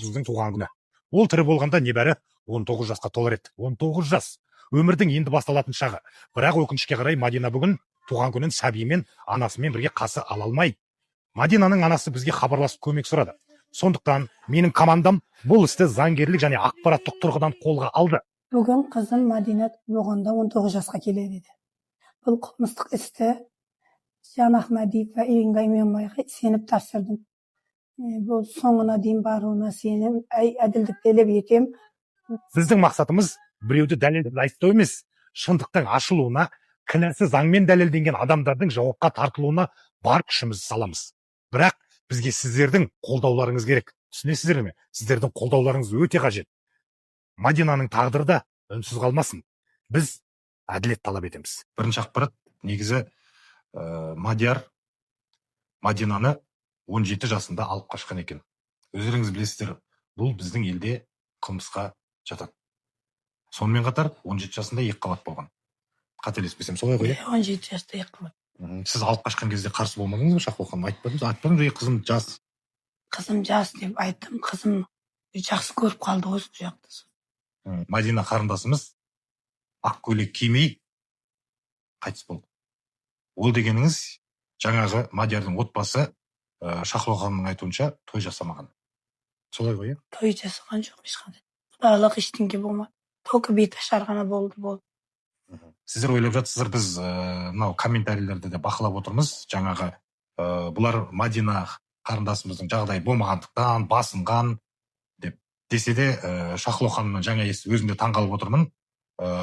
Қыздың туған күні. Ол тірі болғанда небәрі 19 жасқа толар еді. 19 жас. Өмірдің енді басталатын шағы. Бірақ өкінішке қарай, Мадина бүгін туған күнін сәбиімен, анасымен бірге қарсы ала алмайды. Мадинаның анасы бізге хабарласып, көмек сұрады. Сондықтан менің командам бұл істі заңгерлік және ақпараттық тұрғыдан қолға алды. Бүгін қызым Мадина болғанда 19 жасқа келеді еді. Бұл қылмыстық істі Жан Ахмадиев Инга Именбайға сеніп тапсырдым. Бұл соңына дейін баруына сенім, әділдік талап етем. Біздің мақсатымыз біреуді дәлелдеп айыптау емес, шындықтың ашылуына, кінәсі заңмен дәлелденген адамдардың жауапқа тартылуына бар күшімізді саламыз. Бірақ бізге сіздердің қолдауларыңыз керек, түсінесіздер ме? Сіздердің қолдауларыңыз өте қажет. Мадинаның тағдыры да үнсіз қалмасын. Біз әділет талап етеміз. Бірінші ақпарат: негізі Мадияр Мадинаны 17 жасында алып қашқан екен. Өздеріңіз білесіздер, бұл біздің елде қылмысқа жатады. Сонымен қатар 17 жасында екі қабат болған, қателеспесем, солай ғой, иә? 17 жаста екі қабат. Сіз алып қашқан кезде қарсы болмадыңыз ба, Шахло ханым? Айтпадыңыз ба: «Ей, қызым жас»? Қызым жас деп айттым. Қызым жақсы көріп қалды ғой сол жақта. Мадина қарындасымыз ақ көйлек кимей қайтыс болды. Ол дегеніңіз, жаңағы Мадиярдың отбасы, Шахло ханымның айтуынша, той жасамаған, солай ғой, иә? Той жасаған жоқ ешқандай. Құдалық, ештеңе болмады. Только беташар ғана болды, болды. Сіздер ойлап жатсыздар, біз мынау комментарийлерді де бақылап отырмыз, жаңағы бұлар Мадина қарындасымыздың жағдайы болмағандықтан басынған деп. Десе де, Шахло ханымнан жаңа естіп, өзім де таңғалып отырмын.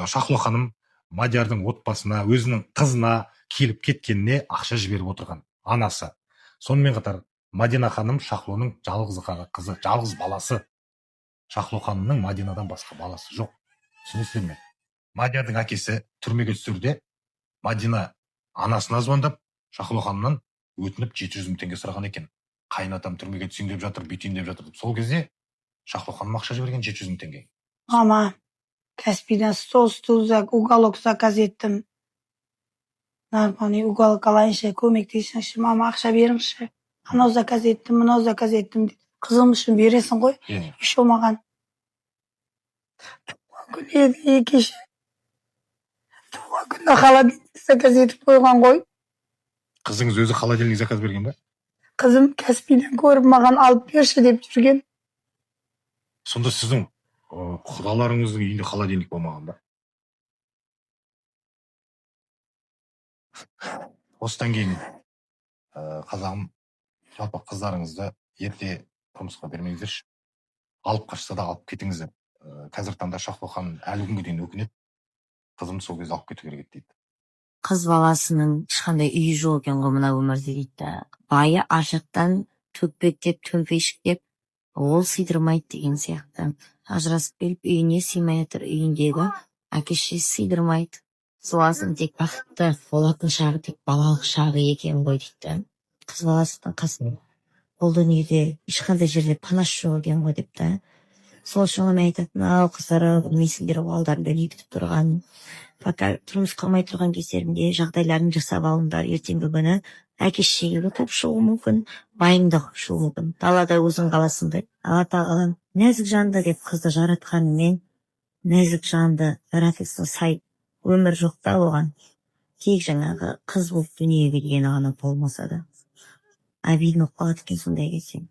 Шахло ханым Мадиярдың отбасына өзінің қызына келіп кеткеніне ақша жіберіп отырған анасы. Сонымен қатар Мадина ханым Шахлоның жалғыз ғана қызы, жалғыз баласы. Шахло ханымның Мадинадан басқа баласы жоқ, түсінесіздер ме? Мадиярдың әкесі түрмеге түсерде Мадина анасына звондап, Шахло ханымнан өтініп, 700 000 теңге сұраған екен. Қайын атам түрмеге түсейін деп жатыр, бүйтейін деп жатыр деп. Сол кезде Шахло ханым ақша жіберген 700 000 теңге. Мама, Каспийден стол, стул, уголок заказ еттім. Нормальный уголок алайыншы, көмектесіңізші, мама, ақша беріңізші. Анау заказ еттім, мынау заказ еттім дейді. Қызым үшін бересің ғой. Еще маған туған күн еді кеше. Туған күніне холодильник заказ етіп қойған ғой. Қызыңыз өзі холодильник заказ берген ба? Қызым Каспийден көріп, маған алып берші деп жүрген. Сонда сіздің құдаларыңыздың үйінде холодильник болмаған ба? Осыдан кейін, қазағым, жалпы қыздарыңызды ерте тұрмысқа бермеңіздерші. Алып қашса да, алып кетіңіздер. Қазіргі таңда Шахло ханым әлі күнге дейін өкінеді, қызымды сол кезде алып кету керек еді дейді. Қыз баласының ешқандай үйі жоқ екен ғой мына өмірде дейді да. Байы ар жақтан төкпектеп, төмпешіктеп, ол сыйдырмайды деген сияқты. Ажырасып келіп, үйіне сыймай жатыр, үйіндегі әке шешесі сыйдырмайды. Қыз тек бақытты болатын шағы тек балалық шағы екен ғой дейді да. Қыз баласының қасында бұл дүниеде ешқандай жерде панасы жоқ екен ғой деп та. Сол үшін мен айтатын: «Ау, қыздар ау, білмейсіңдер ғой алдарында не күтіп тұрғанын. Пока тұрмыс құрмай тұрған кездерінде жағдайларын жасап алыңдар. Ертеңгі күні әке шешеңе де қуып шығуы мүмкін, байың да қуып шығуы мүмкін. Далада өзің қаласың да». Алла Тағала нәзік жанды деп қызды жаратқанымен, нәзік жанды жаратылысына сай өмір жоқ та оған. Тек жаңағы қыз болып дүниеге келгені ғана болмаса да, обидно болып қалады екен сондай кезде.